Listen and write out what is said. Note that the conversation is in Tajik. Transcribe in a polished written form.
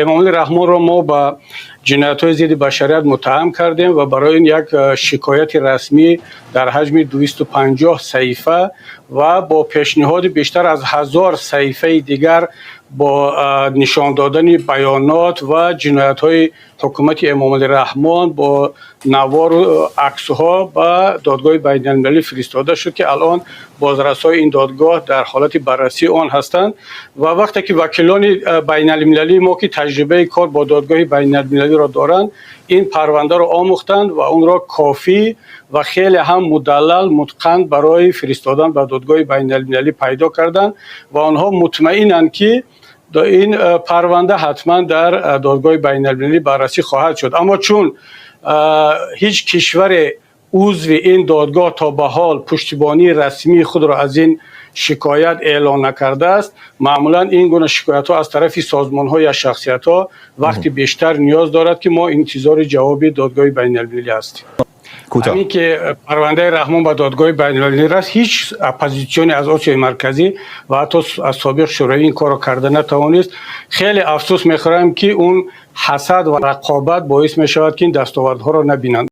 Эмомалӣ Раҳмонро мо ба ҷиноятҳои зидди башарият муттаҳам кардем ва барои ин як шикояти расмӣ дар ҳаҷми 250 саҳифа ва бо пешниҳоди бештар аз 1000 саҳифаи дигар бо нишон додани баёнот ва ҷиноятҳои ҳукумати Эмомалӣ Раҳмон бо навору аксҳо ба додгоҳи байналмилалӣ фиристода шуд, ки алон бозрасҳои ин додгоҳ дар ҳолати баррасии он ҳастанд. Ва вақте ки вакилони байналмилалии мо, ки таҷрибаи кор бо додгоҳи байналмилалиро доранд, ин парвандаро омӯхтанд ва онро кофӣ ва хеле ҳам мудаллал, мутқан барои фиристодан ба додгоҳи байналмилалӣ пайдо карданд ва онҳо мутмаинанд, ки ин парванда ҳатман дар додгоҳи байналмилалӣ баррасӣ хоҳад шуд. Аммо чун ҳеҷ кишваре узви ин додгоҳ то ба ҳол пуштибонии расмии худро аз ин шикоят эълон накардааст, маъмулан ин гуна шикоятҳо аз тарафи созмонҳо ё шахсиятҳо вақти бештар ниёз дорад, ки мо интизори ҷавоби додгоҳи байналмилалӣ ҳастем. Ҳамин ки парвандаи Раҳмон ба додгоҳи байналмилалӣ рафт, ҳеҷ оппозитсионе аз Осиёи Марказӣ ва ҳатто аз собиқ Шӯравӣ ин корро карда натавонист. Хеле афсӯс мехӯрам, ки он ҳасад ва рақобат боис мешавад, ки ин дастовардҳоро набинанд.